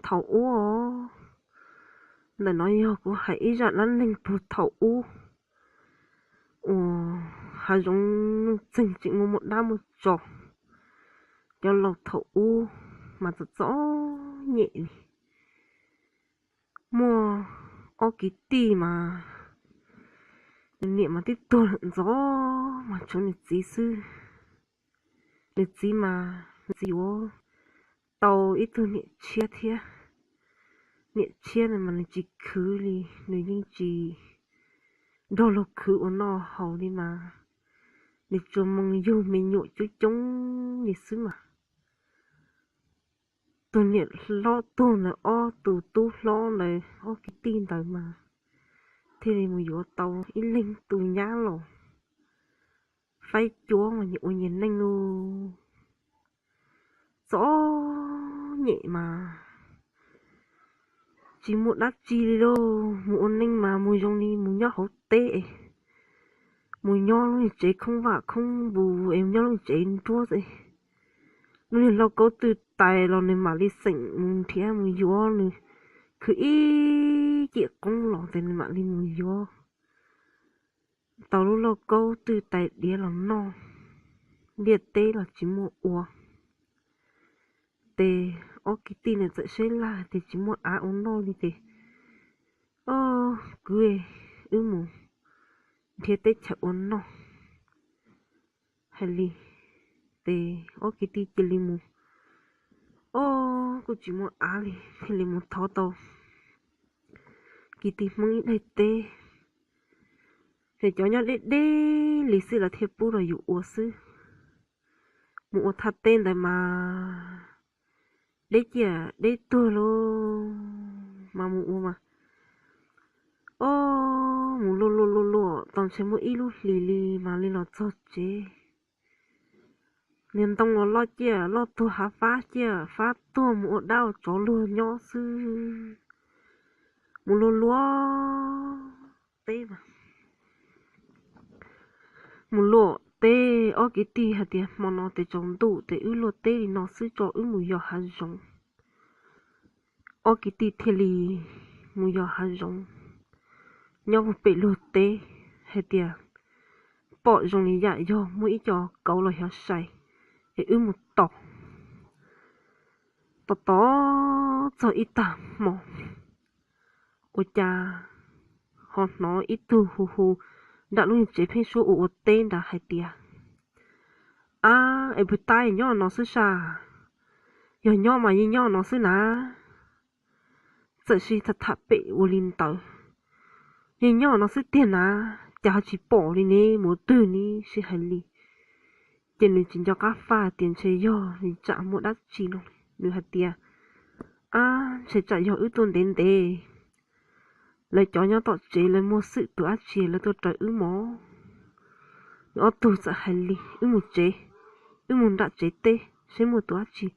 Thaum ub, ntawm no yog kuv hais ib zaj dab neeg puag thaum ub uas hav zoov nuj txeeg tseem muaj muaj dab muaj tsov. Cov laus thaum ub mas txom txom nyem li. Muaj ob kwv tij mas nws niam mas twb tuag lawm ntxov mas tshuav nws txiv xwb. Nws txiv mas nws txiv yuav tau ib tug niam tshiab thiab. Niam tshiab no mas nws tsis khwv li, nws yeej tsis nrog luag khwv ua noj haus li mas nws tsuas mus yug me nyuam coob coob li xwb mas. Tus niam hlob tuag ntawd ob tus tub hlob ntawd ob kwv tij ntawd mas thiaj li mus yuav tau ib leeg tus nyab los faib cuab mas nyias ua nyias neej lauj. Txom nyem mas tsis muaj dab tsi li lauj, mus ua neej mas mus zoo li mus nyob hauv teb, mus nyob lub niag tsev khoob vaj khoob vus es nyob lub niag tsev nruab xwb. Lub niag lauj kaub twj tais los nws mam li xeem mus nrhiav mus yuav, nws khwv ib ciam qoob los ces nws mam li mus yuav tau lub lauj kaub twj tais diav los noj. Ntiaj teb los tsis muaj ua. Ces ob kwv tij ntawd txawm saib laj tias tsis muaj av ua noj li ces, o, kwv, wb mus nrhiav teb chaws ua noj hais li. Ces ob kwv tij cia li mus, o, kuj tsis muaj av li thiaj li mus thov tau kwv tij Hmoob ib daim teb. Ces cov nyob deb deb li xwb lawv thiaj pub rau yus ua xwb. Mus ua thaj teb ntawd mas deb ciaj deb tuag lauj, mas mus ua mas, o, mus luaj luaj luaj luaj tau ntshe muaj ib lub hlis li mam li los txog tsev. Niag ntoo los loj ciaj loj tuag, hav fab ciaj fab tuag, mus ua dab ua tsov luag nyob xwb. Mus luaj luaj teb mas, mus luaj teb, ob kwv tij hais tias hmo no tes tsaus ntuj tes wb luaj teb li no xwb tso wb mus yos hav zoov. Ob kwv tij thiaj li mus yos hav zoov, nyob puag pem luag teb, hais tias pom zoo li yam yog muaj ib co kauv los xyov sai, es wb mus tos. Tos tos txog ib tag hmo, ua cas ho hnov ib tug hu hu nram lub tsev pheeb suab ua ua teb nrad hais tias, ab, es puag ta nyob no xwb sas? Yog nyob mas yeej nyob no xwb na. Txawm sib tham tham pem ua li ntawd, yeej nyob no xwb tiag na, cas ho tsis pom li ne, mus twg ne, sib hais li. Ces nws tsis nco qab faj tias ntshe yog li tsam muaj dab tsi no, nws hais tias, ab, ntshe tsam yog wb tuaj ntev ntev, lawv cov nyob tom tsev lawv muaj xwm tus dab tsi lawv tuaj raws wb mog. Nws ob tug txawm hais li, wb mus tsev, wb mus nram tsev teb saib muaj tus dab tsi,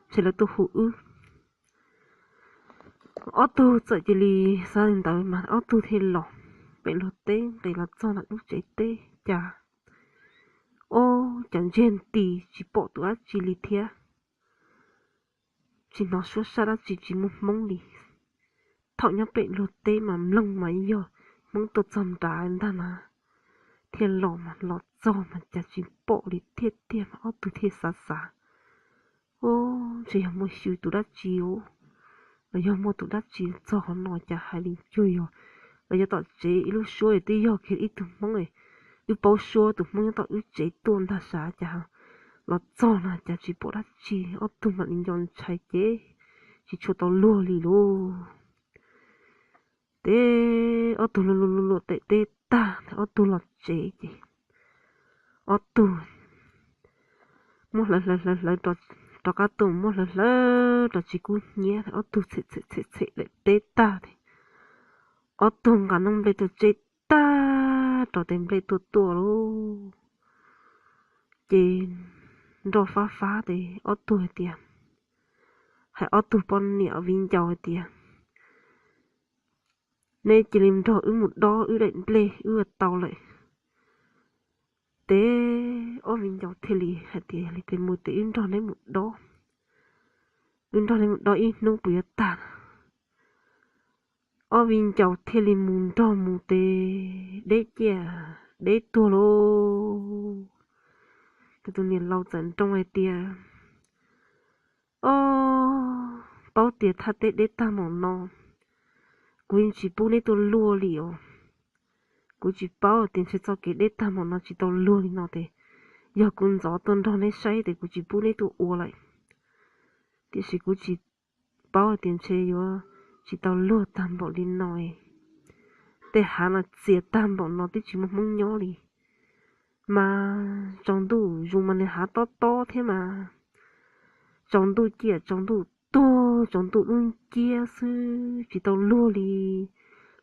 ntshe lawv tuaj hu wb. Ob tug txawm cia li xav li ntawd mas ob tug thiaj los pem luag teb nqis los txog ntawm lub tsev teb cas, o, cas ntsiag nti tsis pom tus dab tsi li thiab. Tsis hnov suab sab dab tsi, tsis muaj Hmoob li. Thaum nyob pem luag teb mas mloog mas yog Hmoob tuaj txog nrad ntag na, thiaj los mas los txog mas cas tsis pom li thiab tiag mas ob tug thiaj xav xav, o, ntshe yog muaj xyw tus dab tsi os, los yog muaj tus dab tsi txog qhov no cas hais li cuag yog los yog tom tsev ib lub suab twb yog kiag ib tug Hmoob, wb paub suab tus Hmoob nyob tom wb tsev tuaj ntag sav cas los txog na cas tsis pom dab tsi, ob tug mam li nco ntshai ces tsis tshua tau luag li lauj. Ces ob tug luaj luaj luaj luaj tem teb tag ob tug los tsev ces ob tug muab hlawv hlawv hlawv hlawv rov qab tuaj, muab hlawv hlawv rov tsis kub hnyiab, ob tug txhem txhem txhem txhem daim teb tag, ob tug nqa noob nplej tuaj tseb tag rau tes nplej tuaj tuaj lauj. Ces nroj fab fab ces ob tug hais tias, hais ob tug poj niam viv ncaus hais tias, neb cia li nrog wb mus dob wb daim nplej wb ua tau lawm. Ces ob viv ncaus thiaj li hais tias, li tes mus ces wb nrog neb mus dob. wb nrog nej mus dob ib hnub puas yuav tag? Ob viv ncaus thiaj li mus nrog mus tes deb ciaj deb tuag lauj. Ces tus niam laus txawm nroo hais tias, Ob, paub tias thaj teb deb tag npaum no, kuv yeej tsis pub neb tuaj luag li os. Kuv tsis paub tias ntshe txoj kev deb tag npaum no tsis tau luag li no ces yog kuv ntxov tuaj nrog neb saib ces kuv tsis pub neb tuaj ua lawm. Tiam sis kuv tsis paub tias ntshe yuav tsis tau luag tag npaum li no. Tej hav no txias tag npaum no twb tsis muaj Hmoob nyob li. Mas tsaus ntuj zus mas nws hav tob tob thiab mas, tsaus ntuj ciaj tsaus ntuj tuag tsaus ntuj dub nciab xwb tsis tau luag li.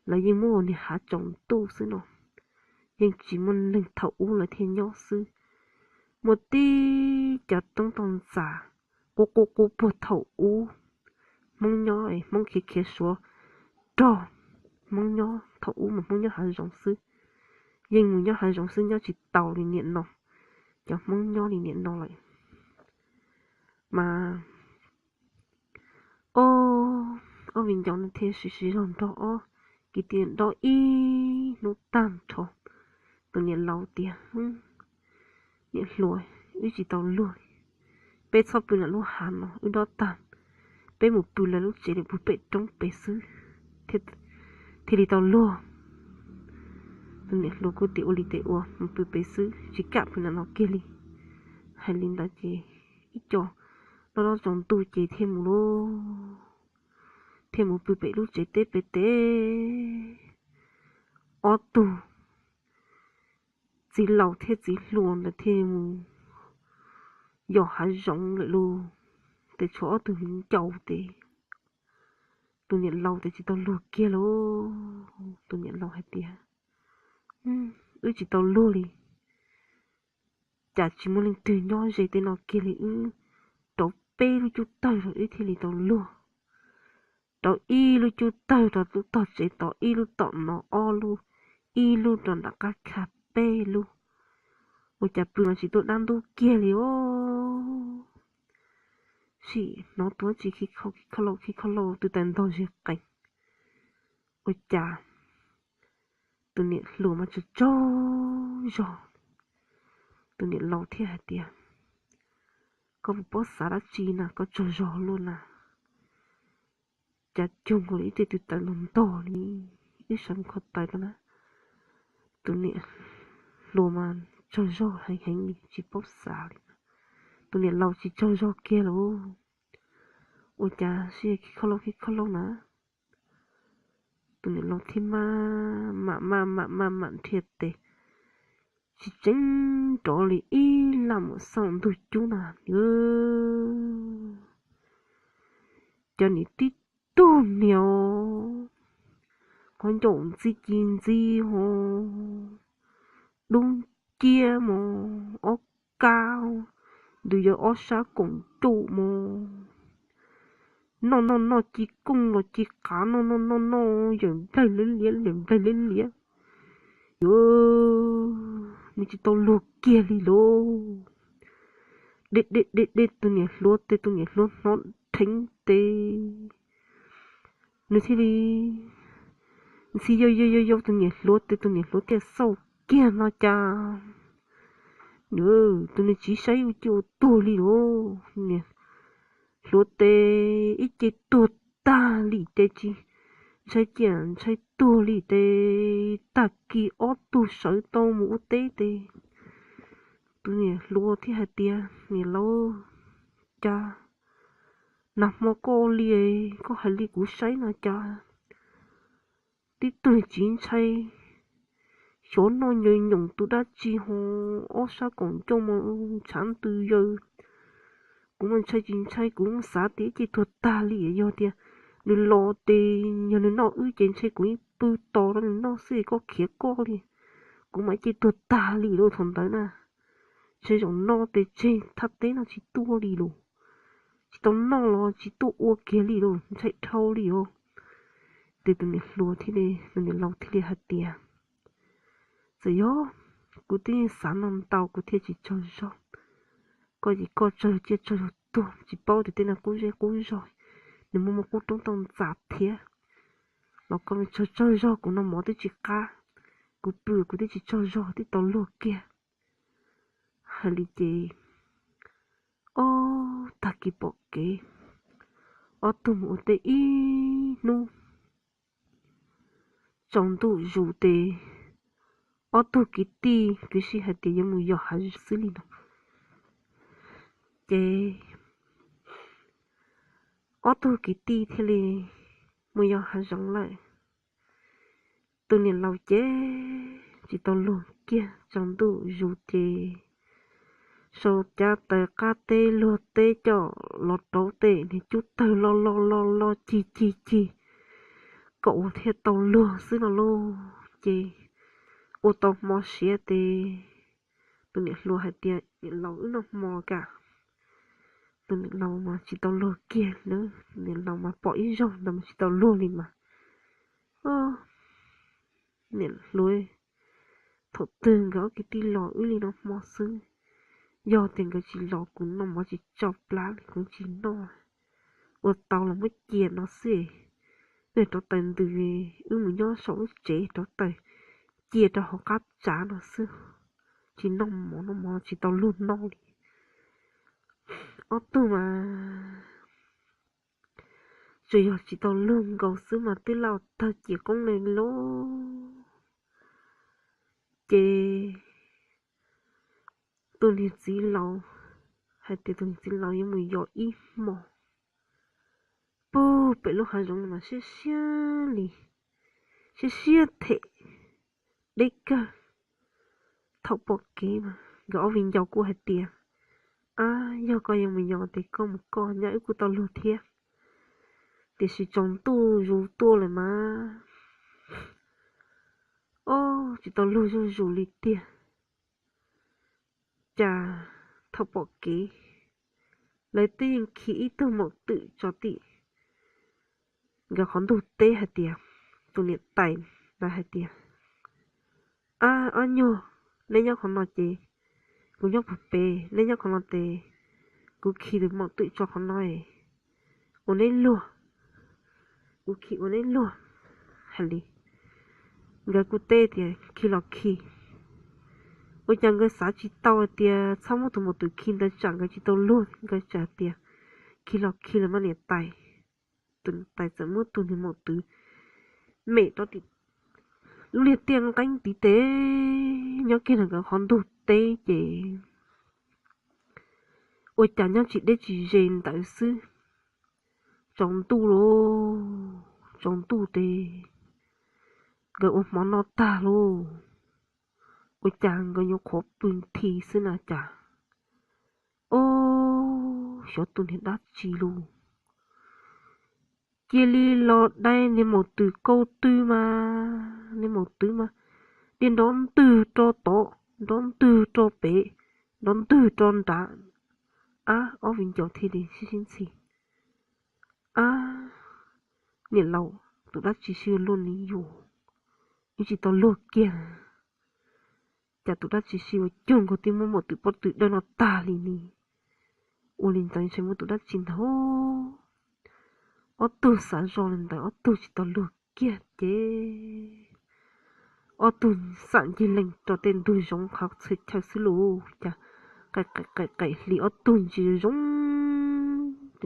Lawv yeej muab ua niag hav tsaus ntuj xwb no, yeej tsis muaj neeg thaum ub lawv thiaj nyob xwb. Muaj tib cov roob toj ntxas qub qub qub puag thaum ub, Hmoob nyob, Hmoob khiav khiav Suav rog, Hmoob nyob thaum ub mas Hmoob nyob hav zoov xwb, yeej mus nyob hav zoov xwb nyob tsis tau li niam no, cov Hmoob nyob li niam no lawm. Mas ob, ob viv ncaus no thiaj sib sib zog nrog ob kwv tij dob ib hnub tag nrho. Tus niam laus tias, Niam hluas, wb tsis tau luag li, peb txhob pw ntawm lub hav no, wb dob tag, peb mus pw lawv lub tsev li puag pem roob pem xwb thiaj li tau luag. Tus niam hluas kuj tias ua li tes ua, mus pw pem xwb tsis kam pw ntawm no kiag li. Hais li ntawd ces ib co dob dob tsaus ntuj ces thiaj mus lauj, thiaj mus pw pem lub tsev teb pem tes. Ob tug txiv laus thiab txiv hluas ntawd thiaj mus yos hav zoov lawm lauj. Ces tshuav ob tug viv ncaus ces tus niam laus ces tsis tau luag kiag lauj. Tus niam laus hais tias, Wb tsis tau luag li, cas tsis muaj leej twg nyob ze tej no kiag li, wb rauv peb lub cub tawg rau wb thiaj li tau luag. Rauv ib lub cub tawg rau lub tog tsev tod, ib lub tom no, ob lub, ib lub rau nram qab kha, peb lub. Ua cas pw mas tsis tuaj dab ntub kiag li os. Sim hnov tus dab tsi khi khau khi khau lauj khi khau lauj twb tawm ntog zes qees. Ua cas tus niam hluas mas tsaug tsaug zog. Tus niam laus thiaj hais tias, Koj puas paub xav dab tsi na, koj tsaug zog luaj na? Cas cuag nkaus li ib tug twg tawm ntog ntog li, wb sawv mus kho taws rau na. Tus niam hluas mas tsaug zog heev heev li tsis paub xav li. Tus niam laus tsis tsaug zog kiag lauj. Ua cas sib khi khau lauj khi khau lauj na? Tus niam laus thiaj maj mam maj mam maj mam nrhiav tes, tsis tseeb nrov li ib laj mus xauj ntug cub na. Cov niag tib tug niag, qhov ncauj ntxi ci ntxi ho, dub nciab mos, ob kab ntws yog ob sab koom ncauj mos, noj noj noj ci kooj los ci qav, noj noj noj noj yawm nplaig liab liab, yawm nplaig liab liab. Yuav, nws tsis tau luag kiag li lauj. De de de de tus niam hluas tes, tus niam hluas hnov dheev tes, nws thiaj li ntxhi yau yau yau yau tus niam hluas tes, tus niam hluas thiaj xauj kiag no cas tus niag txiv saib ua ci ua tuag li lauj. Niam hluas tes ib ce tuag tag li tes tsis ntshai ciaj ntshai tuag li tes, tag kis ob tug sawv tau mus ua teb tes tus niam hluas thiaj hais tias, Niam laus, cas nag hmo koj li, koj hais li kuv saib no cas tib tug tsis ntshai, xyov noj nyoos nyoos tus dab tsi ho, ob sab koom ncauj mas tshav ntws yaws. Kuv mas ntshai tsis ntshai, kuv xav tias ib ce tuag tag li, yog tias nws los tes yog nws noj wb ces ntshai kuv yeej pw tos rau nws noj xwb koj khiav koj li. Kuv mas ib ce tuag tag li lauj thaum ntawd na. Ntshai zaum no tes tseg thaj teb no tsis tuaj li lauj, tsis tau noj los tsis tuaj ua kiag li lauj, ntshai dhau li os. Ces tus niam hluas thiaj li, tus niam laus thiaj li hais tias, Txawm yog kuv twb yeej xav no ntau kuv thiaj tsis tsaug zog, koj ces koj tsaug zog ciaj tsaug zog tuag, tsis paub tias tej no qub zej qub zog, nws muaj muaj qub roob tau ntxas thiab. Los koj tsaug tsaug zog, kuv noj mov twb tsis qab, kuv pw kuv twb tsis tsaug zog, twb tau luag kiag. Hais li ces, ob, tag kis pom kev, ob tug mus ua teb ib hnub tsaus ntuj zus ces ob tug kwv tij kwv sij hais tias yuav mus yos hav xwb li no. Ces ob tug kwv tij thiaj li mus yos hav zoov lawm. Tus niam laus ces tsis tau luag kiag, tsaus ntuj zus ces sau cav taws qab teb luag teb coj los rauv tej niag cub tawg loj loj loj loj cig cig cig, kom ua thiaj tau luag xwb no lauj. Ces ua tau hmo siav ces tus niam hluas hais tias, niam laus, wb noj hmo kam. Tus niam laus mas tsis tau luag kiag na, tus niam laus mas pom ib zaug ntawd mas tsis tau luag li mas. Niam hluas, thaum twg nkawd ob kwv tij los wb li no hmo xwb, yog tias nkawd tsis los kuv noj mov tsis tso plab li, kuv tsis noj. Ua tau los muab cia no xwb, wb rauv taws ntws, wb mus nyob saum lub tsev rauv taws, cia rau hauv qab tsav no xwb, tsis noj mov, noj mov tsis tau luag noj li. Ob tug mas tsuas yog tsis tau luag nkaus xwb mas twb laj tag cia qoob li lauj. Ces tus niag txiv laus hais tias tus niag txiv laus yuav mus yos ib hmo. Puag pem lub hav zoov no mas siab siab li, siab siab them, deb kawg. Thaum pom kev mas nkawd ob viv ncaus kuj hais tias, ab, yog koj yuav mus yos ces koj mus koj, nyab wb kuj tau luag thiab. Tiam sis tsaus ntuj zus tuaj lawm mas, ob, tsis tau luag zuj zus li tiag. Cas thaum pom kev, lawv twb yeej khi ib tug maum twm tso tim nkawd qhov ntug teb hais tias, tus niam tais ntawd hais tias, ab, ob nyuag, neb nyob qhov no ces kuv nyob puag pem, neb nyob qhov no ces kuv khi tus maum twm tso qhov no, ua neb luag, kuv khi ua neb luag. Hais li, nkawd kuj teb tias khi los khi. Ua cas nkawd xav tsis tau hais tias txhob muab tus maum twm khi ntawd tsam nkawd tsis tau luag, nkawd txawm tias, khi los khi los mas niam tais. Tus niam tais txawm muab tus niag maum twm mem rau tim lub liag tiaj nqeeb tiv teb nyob kiag ntawm nkawd qhov ntug teb ces ua cas nyob tsis deb tsis ze ntawd xwb, tsaus ntuj lauj, tsaus ntuj ces nkawd ua hmo noj tag lauj, ua cas nkawd nyuam qhuav pw nthi xwb na cas, ob, xyov tus niag dab tsi lauj, cia li los dai niag maum twm kaum tw mas, niag maum twm mas dhia nrov ntwg rau tod, nrov ntwg rau pem, nrov ntwg rau nrad. Ab, ob viv ncaus thiaj li sib sib ntxhi, ab, niam laus, tus dab tsi siv luag li yus, wb tsis tau luag kiag, cas tus dab tsi siv ua cuag nkaus twb muab maum twm pob tw dawb no tag li ni. Ua li ntawd ntshe muaj tus dab tsi ntag. Ob tug xav zoj li ntawd ob tug tsis tau luag kiag ces ob tug xam ncig lees rau tej ntug zoov qhov txhia chaw xwb lauj, cas qaim qaim hli ob tug ntsia zoo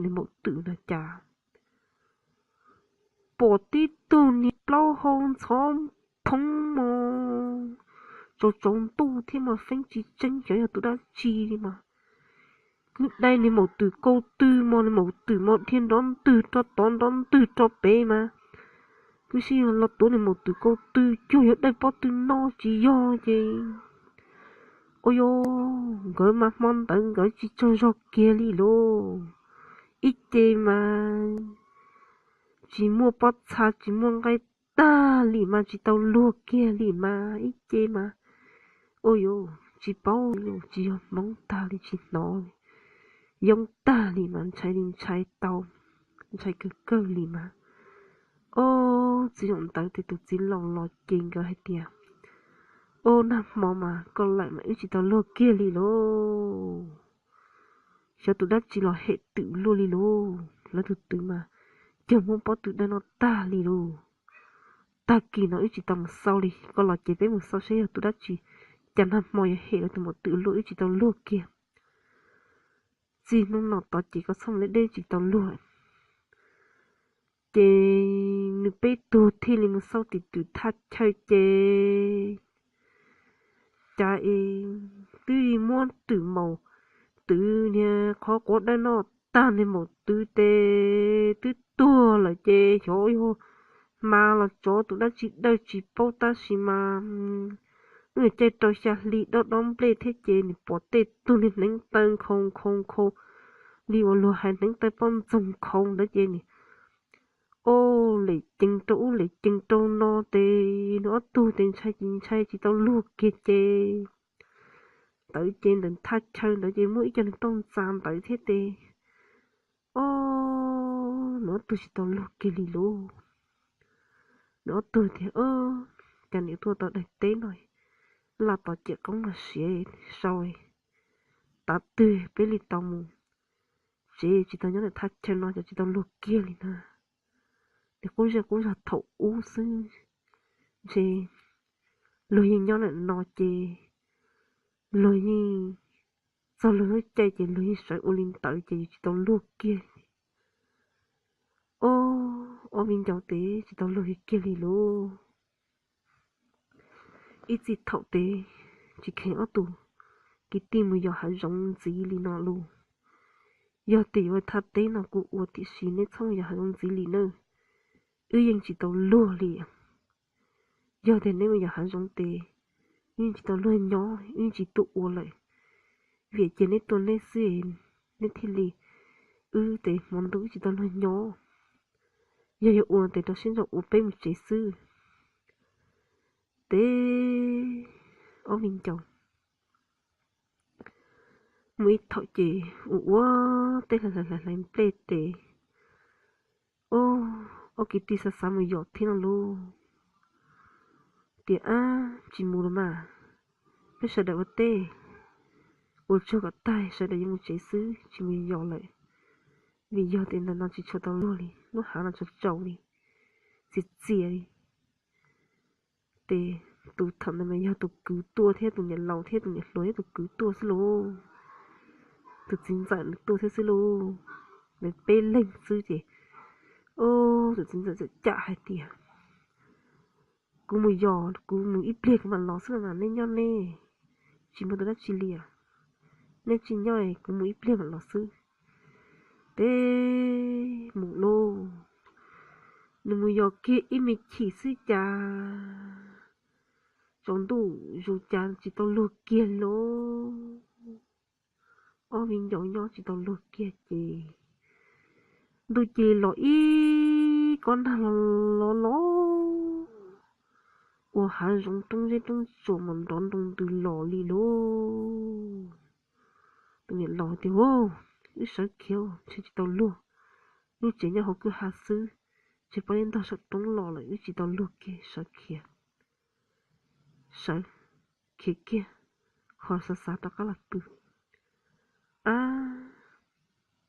li maum twm na cas pom tib tug niag plaub hau ntxhov phoob mos, tsaus tsaus ntuj thiab mas feeb tsis tseeb xyov yog tus dab tsi li mas. Kwv dai niag maum twm kaum tw mos, niag maum twm mos dhia nrov ntwg rau tod nrov ntwg rau pem mas, kwv sij los tuav niag maum twm kaum tw cuag yuav dawb pob tw no tsis yog ces, ua yus, nkawd mas hmo ntawd nkawd tsis tsaug zog kiag li lauj. Ib ce mas tsis muaj pob txha tsis muaj nqaij tag li mas tsis tau luag kiag li mas ib ce mas, ua yus, tsis paub li, tsis yog Hmoob tag li tsis hnov li, yoob tag li mas ntshai li ntshai tau, ntshai kawg kawg li mas. Ob, txiv zaum ntawd ces tus txiv laus los ces nkawd hais tias, ob, nag hmo mas koj lawm mas wb tsis tau luag kiag li lauj. xyov tus dab tsi los hem twm luaj li lauj. Lawv tus twm mas cog muab pob tw dawb no tag li lauj. Tag kis no wb tsis tau mus xauj li, koj los ces peb mus xauj saib yog tus dab tsi, cas nag hmo yuav hem lawv tus maum twm luaj, wb tsis tau luag kiag. Txij hnub no tod ces koj txhob mus deb deb, tsis tau luag. Ces nws peb tug thiaj li mus xauj tim twm thaj chaw ces cas es twb muab twm maum twm niag qhov quav dawb no tag, niag maum twm tes twb tuag lawm ces xyov yog hma los tsov tus dab tsi dawj tsis paub, tab sis mas wb caij rau xya hli dob dob nplej thiab ces nws pom tej tug niag hneev taw nkhaus nkhaus nkhaus li uas luag hais hneev taw poj ntxoog nkhaus ntawd ces nws o lem cees rau ub lem cees rau no ces nws ob tug ces ntshai ces ntshai tsis tau luag kiag ces ntawd ces ntawm thaj chaw ntawd ces muaj ib co niag toj ntxas ntawd thiab ces o nws ob tug tsis tau luag kiag li lauj. Nws ob tug tias, Cas nim tuaj tau daim teb no, laj tom ciam qoob no siav sau, tav twg peb li tau mus tsev, tsis tau nyob ntawm thaj chaw no ces tsis tau luag kiag li na. Nws qub zej qub zog thaum ub xwb, ntshe luag yeej nyob ntawm no ces luag yeej txog luag lub caij ces luag yeej sawv ua li ntawd ces yus tsis tau luag kiag. O, ob viv ncaus tes tsis tau luag kiag li lauj. Ib txij thaum tes tsis kheev ob tug kwv tij mus yos hav zoov ntxiv li no lauj. Yog tias yuav thaj teb no kuv ua tiam sis neb txhob mus yos hav zoov ntxiv li nawb. Wb yeej tsis tau luag li. Yog tias neb mus yos hav zoov tes wb yeej tsis tau luag nyob, wb yeej tsis tuaj ua lawm. Vim cia neb tuaj neb xwb, neb thiaj li, wb tes hmo ntuj wb tsis tau luag nyob. Yog yuav ua tes rau siab ntso ua, peb mus tsev xwb. Tes ob viv ncaus mus ib thaum ces ua ua tej hlais hlais hlais nplej tes, o, ob kwv tij xav xav mus yos thiab no lauj. Tias, Ab, tsis mus los mas, peb sawv daws ua teb ua tsuag kom tag sawv daws yuav mus tsev xwb, tsis mus yos lawm. Vim yog tias ntawm no tsis tshua tau luag li, lub hav no tsaus tsaus li, txias txias li. Ces tus thaum ntawd mas yog tus kwv tuaj thiab tus niam laus thiab tus niam hluas thiab tus kwv tuaj xwb lauj. Tus txiv ntxawm nws tuaj thiab xwb lauj. Nws peb leeg xwb ces, o, tus txiv ntxawm txawm cam hais tias, Kuv mus yos, kuv mus ib pliag kuv mam los xwb los mas, nej nyob nej, tsis muaj tus dab tsi li. Nej tsis nyob, kuv mus ib pliag mam los xwb. Tes mus lauj. Nws mus yos kiag ib me chim xwb cas tsaus ntuj zus cas tsis tau luag kiag lauj. Ob viv ncaus nyob tsis tau luag kiag ces ntuj cia li los ib kob nag los los los ua hav zoov roob zeb roob tsuas mas nrov nroo ntws los li lauj. Tus niam laus tias, Wb sawv khiav, ntshe tsis tau luag. Lub tsev nyob hauv kwj ha xwb, ntshe poj niam ntog saum roob los lawm, wb tsis tau luag kiag, sawv khiav. Sawv khiav kiag, ho xav xav rov qab los pw. Ab,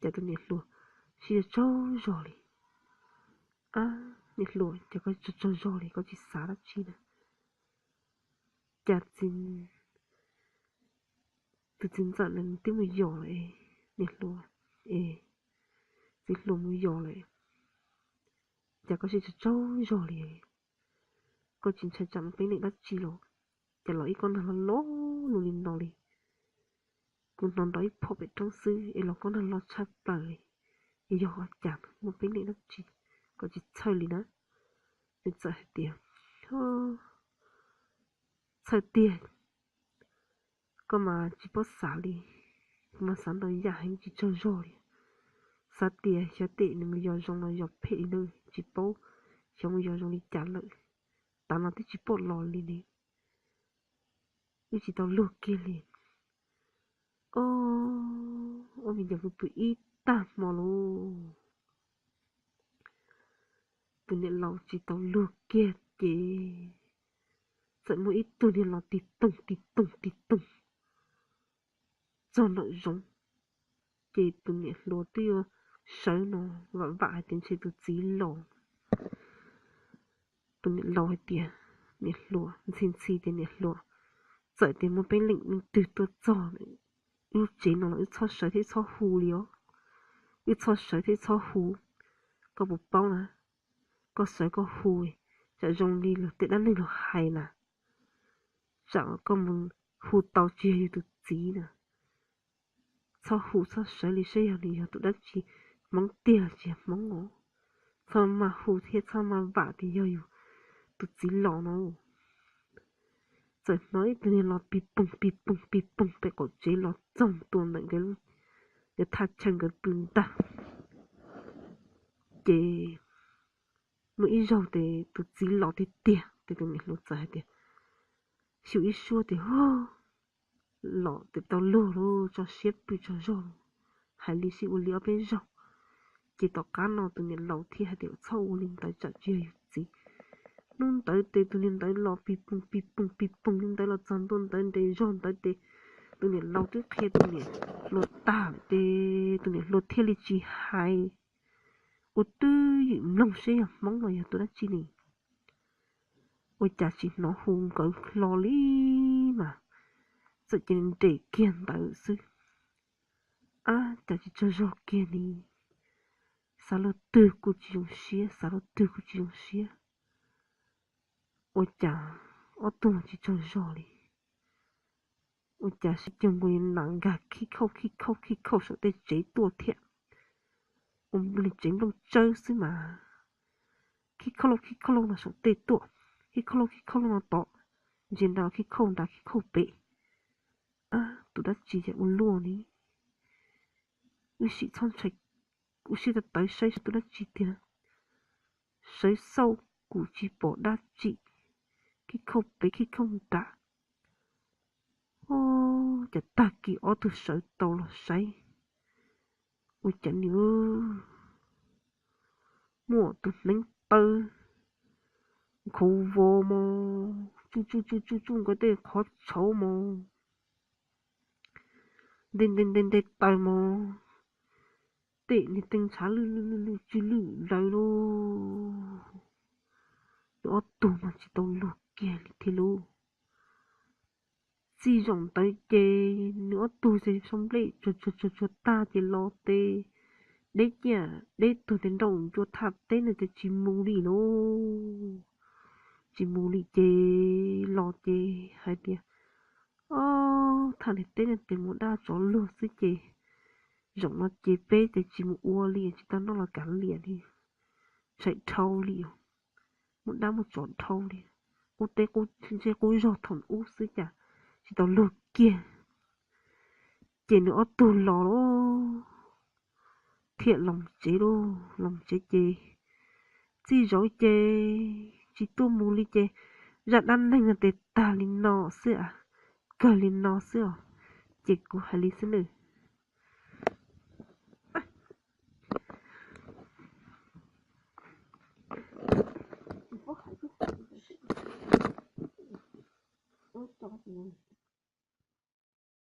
cas tus niam hluas sib tsaug zog li. Ab, niam hluas, cas koj tsaug tsaug zog li, koj tsis xav dab tsi na? Cas tus txiv ntxawm nws twb mus yos lawm, niam hluas, es txiv hluas mus yos lawm, cas koj sib tsaug tsaug zog li? Koj tsis ntshai tsam muaj peeb leem dab tsi los? Cas los ib kob nag los los lus li no li? Kuv hnov nrov ib phom pem roob xwb es los kob nag los tshaj plaws li. Es yog ua cas, muaj peeb leem dab tsi? Koj tsis txhawj li na? Nws txawm hais tias, Txhawj tiag, koj mas tsis paub xav li. Kuv mas xav ntau yam heev, tsis tsaug zog li. Xav tias xyov tes nws mus yos zoo los yos phem li na, tsis paub xyov mus yos zoo li cas lawm. Tav no twb tsis pom los li ne, wb tsis tau luag kiag li. Ob, ob viv ncaus pw pw ib tag hmo lauj, tus niam laus tsis tau luag kiag ces txawm muaj ib tug niag los tig toog tig toog tig toog txog nraum zoov. Ces tus niam hluas twb yuav sawv no, vam vam hais tias ntshe tus txiv los. Tus niam laus hais tias, niam hluas ntxhi ntxhi tias, niam hluas, txawm tias muaj peb leej twg tuaj txog wb tsev no los wb txhob sawv thiab txhob hu li os. Wb txhob sawv thiab txhob hu. Koj puas paub na, koj sawv koj hu, tsam zoo li luag tej dab neeg los hais na, tsam koj mus hu tau tsis yog yus tus txiv na. Txhob hu txhob sawv li saib yog nws yog tus dab tsi, Hmoob tiag los tsis yog Hmoob os. Txhob maj hu thiab txhob maj vam tias yog yus tus txiv los no. Txawm hnov ib tug niag los pis poog pis poog pis poog pem qaum tsev los txog tua ntawm nkawd lub, nkawd thaj chaw nkawd pw ntag. Ces muaj ib zaug ces tus txiv los tiag tiag ces tus niam hluas txawm hais tias, xyu ib suab tias, los tes tau luag lawm, tso siab pw tsaug zog, hais li sib ua li ob peb zaug. Ces tom qab no tus niam laus thiaj hais tias txhob ua li ntawd tsam tsis yog yus txiv. Hnub ntawd ces tus niag ntawd los pis poog pis poog pis poog li ntawd los txog ntua ntawd nres zog ntawd ces tus niam laus twb qhia tus niam hluas tag lawm ces tus niam hluas thiaj li tsis hais, ua twj ywm mloog saib yog Hmoob los yog tus dab tsi li. Ua cas tsis hnov hu nkawd hlo li mas, txawm cia li nres kiag ntawd xwb. Ab, cas tsis tsaug zog kiag li. Xav luag twg kuj tsis zoo siab, xav luag twg kuj tsis zoo siab. Ua cas ob tug tsis tsaug zog li? Ua cas sib cuag nkaus li nas nkag khib khauj khib khauj khib khauj saum tej tsev tuaj thiab? Ua li tsev nplooj tsawb xwb mas, khib khauj lauj khib khauj lauj no saum tej tuaj, khib khauj lauj khib khauj lauj no tod, ntsia nrad khib khauj nrad khib khauj pem. Ab, tus dab tsi ces ua luaj li. Wb sim txhob ntshai, wb sim tawv tawv saib seb tus dab tsi tiag. Sawv xauj kuj tsis pom dab tsi, khib khauj pem khib khauj nrad. Ua cas tag kis ob tug sawv tau los saib, ua cas nws muaj tus hneev taw nkhaus vos mos, tsuj tsuj tsuj tsuj tsuj nkaus tej qhov tshauv mos, nte nte nte nte taw mos, tej niag tee ntshav lwj lwj lwj lwj tsw lwj laws lauj. Nws ob tug mas tsis tau luag kiag li thiab lauj. Txij zaum ntawd ces nws ob tug ces sau nplej tsuag tsuag tsuag tsuag tag ces los ces deb ciaj deb tuag ces nrauj ncua thaj teb no ces tsis mus li lauj. Tsis mus li ces los ces hais tias, ob, thaj niag teb no ces mus dab tsov luag xwb ces zaum no ces peb ces tsis mus ua li, tsis tau noj los kav liam li, ntshai dhau li os. Muaj dab muaj tsov dhau li, qub teb qub ntsej qub zog thaum ub xwb cas tsis tau luag kiag. Ces nws ob tug los lauj, thiaj los tsev lauj, los tsev ces txij zaum ces tsis tuaj mus li ces zaj dab neeg no ces tag li no xwb, kawg li no xwb os. Ces kuv hais li xwb nawb.